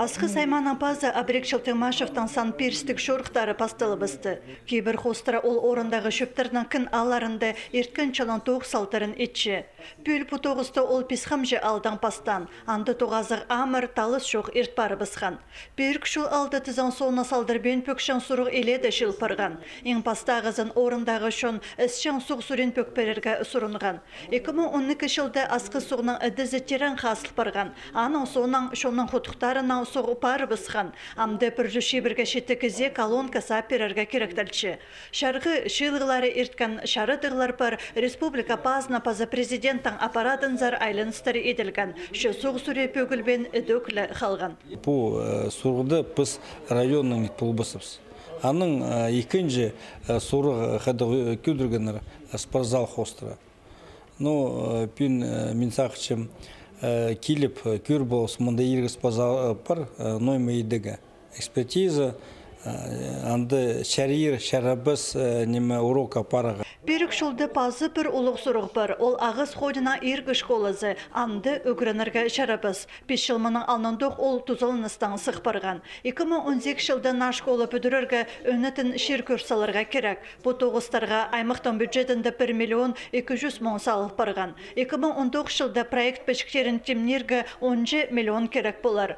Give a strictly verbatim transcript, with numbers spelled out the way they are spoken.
Асхыс аймааның пазы Абрек Челтыгмашевтің сан пирістіг чорыхтары пасталыбысты. Кибір хоостыра ол орындағы чӧптернің кин аалларында ирткен чылның тоғыс салтарын итче. Пӱӱл пу тоғысты ол Писхамҷы аалдаң пастаан, анда тоғазығ амыр, талыс чох ирт парыбысхан. Пӧрік чол аалда тізең соонда салдырбин пӧкчең сурығ илееде чыыл парған. Иң пастағызын орындағы чон ісчең суғ сурин пӧк пирерге сурынған. Ікі муң он ікі чылда Асхыс суғның ідізі тирең хазыл парған. Аның соонаң чонның худухтарынаң суғ парыбысхан. Амды пір чӱс чибірге читі кізее колонка саап пирерге киректелче. Чарғы чыылығлары ирткен чарадығлар пар, республика пазына паза президенттің аппаратынзар айланыстар иділген. Че суғ сури пӧгілбин ідӧк ле халған. Пу, э, сурығда піс районнаң ит полбасчабыс. Аның, э, ікінҷі, э, сурығ хайдағ, э, кӧдіргеннер, э, спортзал хоостыра. Ну, э, пӱӱн, э, мин сағынчам, э, киліп, э, кӧр поларзар, мында иргі спортзал, э, пар, э, ноо ма идӧк. Экспертиза, э, анда чарир, чарабас, э, ниме, урокха парарға. Пӧрік чолда паза пір улуғ сурығ пар. Ол Ағас Ходинның иргі школазы, анда ӱгренерге чарабас. Пис чыл мының алнындох ол тузаланыстаң сых парған. Ікі муң он сигіс чылда наа школа пӱдірерге ӧнетін чир кӧр саларға кирек. Пу тоғыстарға аймахтың бюджетінде пір миллион ікі чӱс муң салыл парған. Ікі муң он тоғыс чылда проект пічіктерін тимнирге он читі миллион кирек полар.